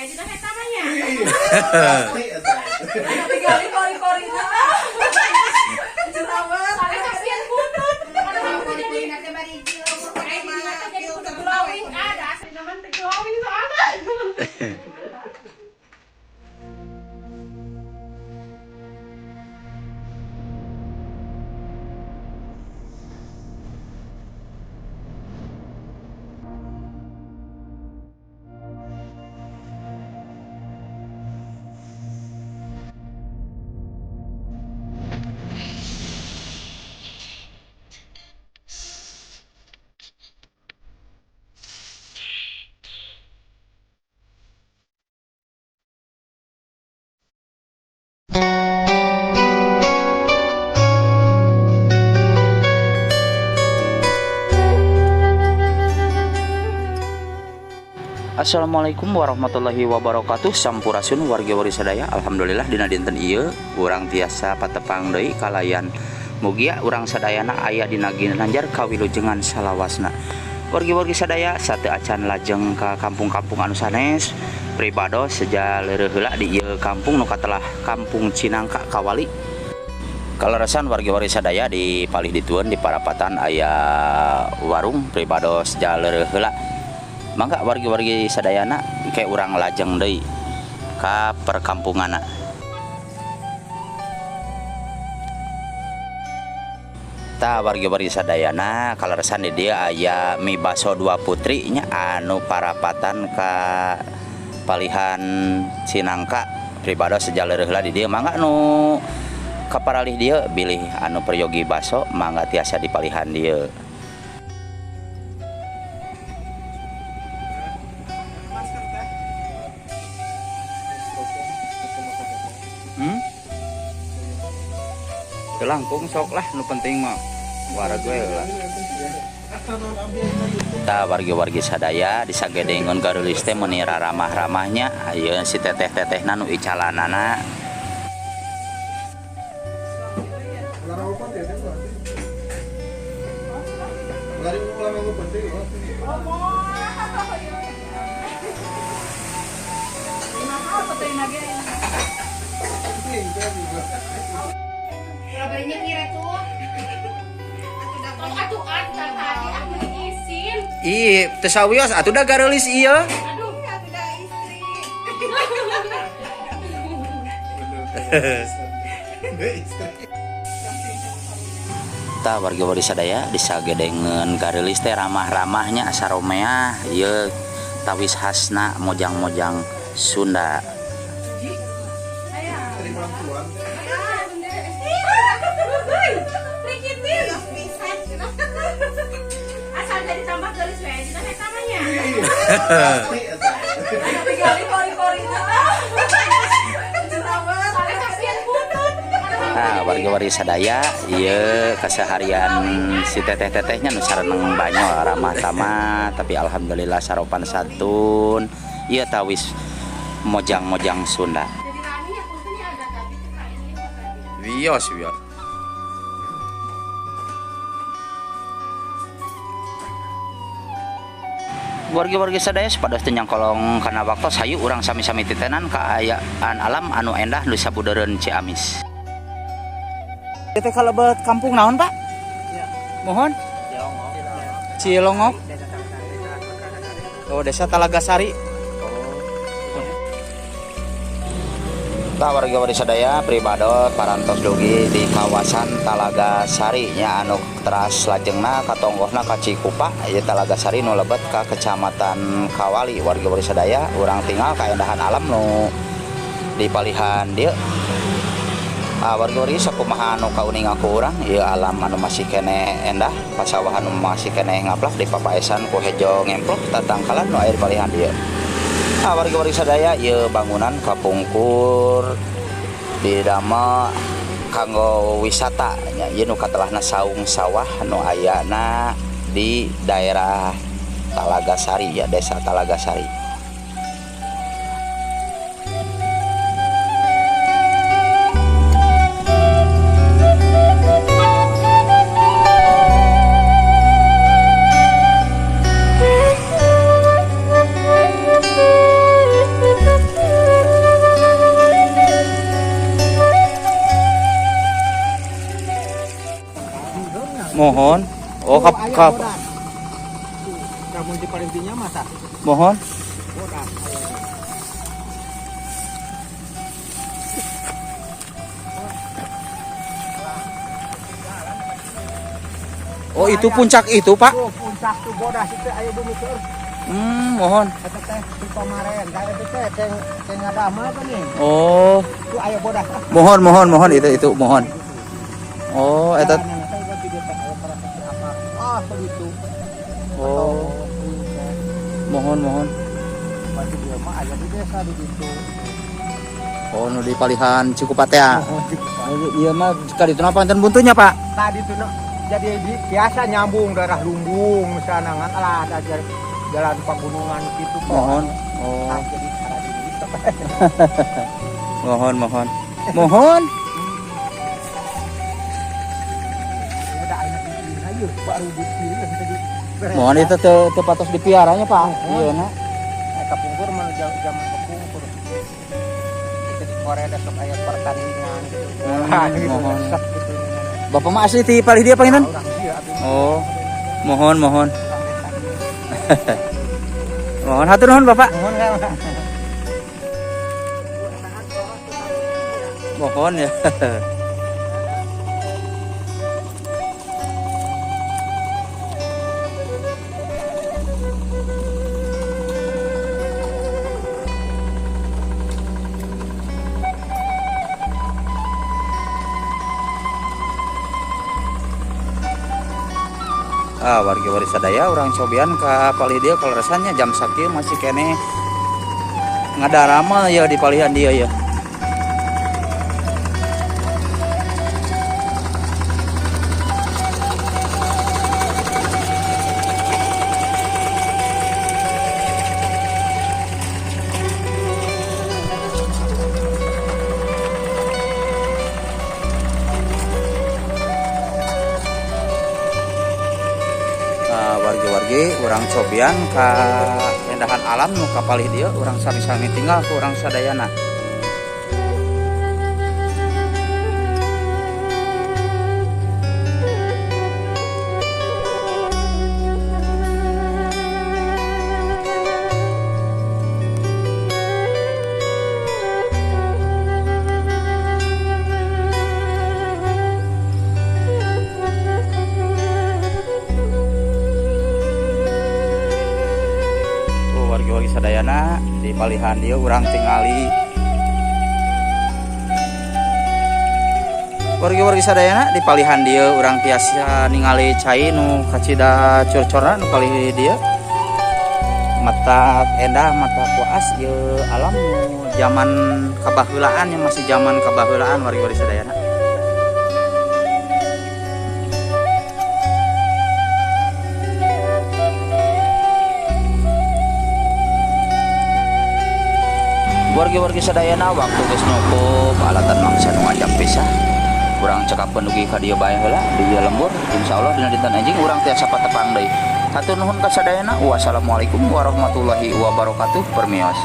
Dina eta mah nya. Pasti eta. Tinggali kori-korina. Jerawat. Soalnya kasihan butut. Karena aku jadi kayak dina teh jadi kudu glowing. Ada asli mah teh glowing soalnya. Assalamualaikum warahmatullahi wabarakatuh. Sampurasun wargi-wargi sadaya. Alhamdulillah dina dinten ieu urang tiasa patepang deui kalayan mugia urang sadayana aya dina ginanjar kawilujengan salawasna. Wargi-wargi sadaya sate acan lajeng ka kampung-kampung anu sanes pribados seja leureuh heula di ieu kampung nu katelah Kampung Cinangka Kawali. Kaleresan wargi-wargi sadaya di palih ditueun di parapatan aya warung pribados jaleureun heula. Mangga wargi-wargi sadayana ke urang lajeng deui ka perkampunganna. Tah wargi-wargi sadayana kaleresan di dieu aya mie baso dua putri nya anu parapatan ka palihan Cinangka pribados jaleureun heula di dieu. Mangga nu kaparalih dieu bilih anu peryogi baso mangga tiasa dipalihan dieu. Langkung sok lah nu penting mah wareg we lah. Tah wargi-wargi sadaya disagedengeun gareulis teh meuni raramah-ramahnya ayeuna si teteh-tetehna nu icalanana. Ih, teu sawios atuh da gareulis ieu. Aduh, udah istri. Tah wargi-wargi sadaya disagedengeun gareulis teh ramah-ramahnya saromeah ieu tawis khasna mojang-mojang Sunda. Asal jadi tambah gelis we dina eta mah nya. Pasti eta. Tinggali kori-korina. Jerawat. Soalnya kasihan butut. Nah, wargi-wargi sadaya ieu keseharian si teteh-tetehnya nu sareneng banyol ramah tamah tapi alhamdulillah saropan santun ieu tawis mojang-mojang Sunda. Jadi rame ya puntennya ada tadi tuh Kak ini apa tadi. Wios wios. Wargi-wargi sadaya supados teu nyangkolong kana waktos hayu urang sami-sami titenan kaayaan alam anu endah nu sabudeureun Ciamis. Teh kalebet kampung naon, Pak? Ya. Mohon? Cilongok. Oh, Desa Talagasari. Tah wargi-wargi sadaya pribados parantos dugi di kawasan Talagasari nya anu teras lajengna katonggohna ka Cikupa ieu Talagasari nu lebet ka Kecamatan Kawali. Wargi-wargi sadaya urang tinggal kaendahan alam nu di palihan dieu. Wargi-wargi sakumaha anu kauninga ku urang ieu alam anu masih keneh endah pasawahan nu masih keneh ngaplak di papaesan ku hejo ngemplok tatangkalan nu aya di palihan dieu. Wargi-wargi sadaya ieu bangunan kapungkur didamel kanggo wisata nya ieu nu katelahna saung sawah nu ayana di daerah Talagasari ya, Desa Talagasari. Mohon. Oh, kap kap. Kamu di paling tinggi mah tah. Mohon. Bodas. Oh, itu puncak itu, Pak. Tuh puncak tuh bodas itu aya bumi keur. Mohon. Eta teh di pamaren, da eta teh ceng ceng ngadamel teh nih. Oh, Tuh aya bodas. mohon mohon mohon itu mohon. Oh, eta. Jalanan teh berarti dia teh aya prasasti apa? Ah, segitu. Oh, mohon mohon. Berarti dia mah aya di desa di ditu. Oh, nu di palihan Cikupa teh. Ya? Oh, gitu, Pak. Iya mah ka ditu mah panten buntunya, Pak. Tadi tuh no, jadi biasa nyambung daerah lumbung misalnya ngan alah ada jalan pegunungan gitu kok. Mohon. Oh, Ah, jadi cara di gitu. mohon mohon. Mohon. Udah anak di ayo baru dipilih jadi Mohon itu teu teu patos dipiaranya, Pak. Iya na. Kapungkur mah zaman kapungkur. Itu di Korea ada sok aya pertandingan gitu. Ah, gitu, Mohon. resep gitu. Bapak mah asli ti palih dia panginten? Orang dia abdi mah Oh. Mohon mohon. orang desa dieu. Mohon hatur nuhun, Bapak. Mohon kan. Mohon ya. Ah, wargi wargi sadaya urang cobian ka palih dieu kaleresannya jam sakieu masih keneh ngadarama ya di palihan dia ya. Wargi-wargi urang cobian ka endahan alam nu kapalih dieu urang sami-sami tinggal ku urang sadayana. Tuh wargi-wargi sadayana di palihan dieu urang tingali. Wargi-wargi sadayana di palihan dieu urang tiasa ningali cai nu kacida curcorna nu palih dieu. Mata endah mata kuas ieu alam nu zaman kabaheulaan yang masih zaman kabaheulaan wargi-wargi sadayana. Wargi-wargi sadayana waktu geus nyukup alatan mangsa nu ngajak pisah. Urang cekapkeun dugi ka dieu bae heula di dieu lembur. Insyaallah dina dinten anjing urang tiasa patepang deui. Hatur nuhun ka sadayana. Wassalamualaikum warahmatullahi wabarakatuh. Permios.